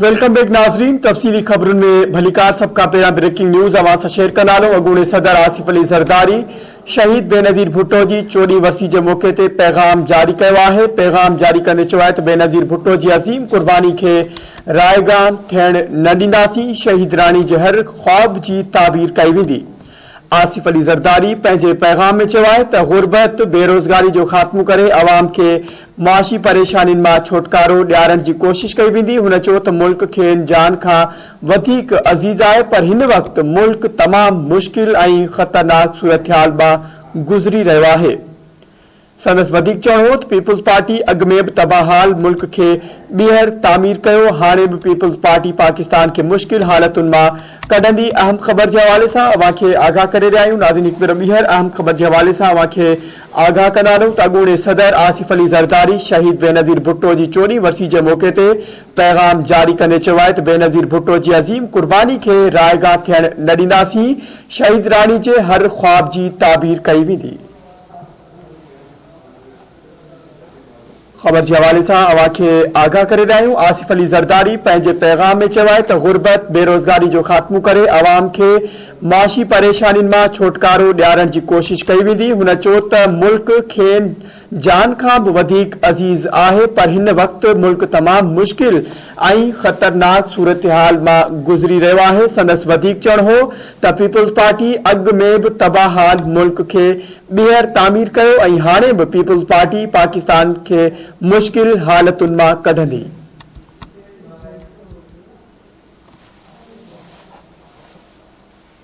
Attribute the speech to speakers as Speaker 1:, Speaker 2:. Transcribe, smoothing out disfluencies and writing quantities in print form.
Speaker 1: Welcome back ناظرين تفصيلي خبرن ۾ ڀليڪار سڀ کان پهريان بريڪنگ نيوز اوهان سان شيئر ڪندا هلون اڳوڻي صدر آصف علي زرداري شهيد بينظير ڀٽو جي چوڏهين ورسي جي موقعي تي پيغام جاري ڪيو آهي پيغام جاري ڪندي چيو آهي ته بينظير ڀٽو جي عظيم قرباني کي رائيگان ٿيڻ نه ڏينداسين شهيد راڻي جي هر خواب جي تعبير ڪئي ويندي آصف علي زرداري پنهنجي پيغام ۾ چيو آهي ته غربت، بيروزگاري جو خاتمو ڪري عوام کي معاشي پريشانين مان ڇوٽڪارو ڏيارڻ جي ڪوشش ڪئي ويندي، هن چيو ته ملڪ کين جان کان وڌيڪ عزيز آهي پر هن وقت ملڪ تمام مشڪل ۽ خطرناڪ صورتحال مان گذري رهيو آهي. سندس وڌيڪ چوڻ هو ته پيپلز پارٽي اڳ ۾ به تباهه حال ملڪ کي ٻيهر تعمير ڪيو، هاڻي به پيپلز پارٽي پاڪستان کي مشڪل حالتن مان ڪڍندي. اهم خبر جي حوالي سان اوهان کي آگاهه ڪري رهيا آهيون. ناظرين هڪ ڀيرو ٻيهر اهم خبر جي حوالي سان اوهان کي آگاهه ڪندا هلون ته اڳوڻي صدر آصف علي زرداري شهيد بينظير ڀٽو جي چوڏهين ورسي جي موقعي تي پيغام جاري ڪندي چيو آهي ته بينظير ڀٽو جي عظيم قرباني کي رائيگان ٿيڻ نه ڏينداسين، شهيد راڻي جي هر خواب جي تعبير ڪئي ويندي. خبر جي حوالي سان اوهان کي آگاهه ڪري رهيا آهيون آصف علي زرداري پنهنجي پيغام ۾ چيو آهي ته غربت بيروزگاري جو خاتمو ڪري عوام کي معاشي پريشانين مان ڇوٽڪارو ڏيارڻ جي ڪوشش ڪئي ويندي هن چيو ته ملڪ کين جان کان به وڌيڪ عزيز آهي پر هن وقت ملڪ تمام مشڪل ۽ خطرناڪ صورتحال مان گذري رهيو آهي سندس وڌيڪ چوڻ هو ته پيپلز پارٽي اڳ ۾ به تباهه حال ملڪ کي ٻيهر تعمير ڪيو ۽ هاڻي به پيپلز پارٽي پاڪستان کي مشڪل حالتن مان ڪڍندي.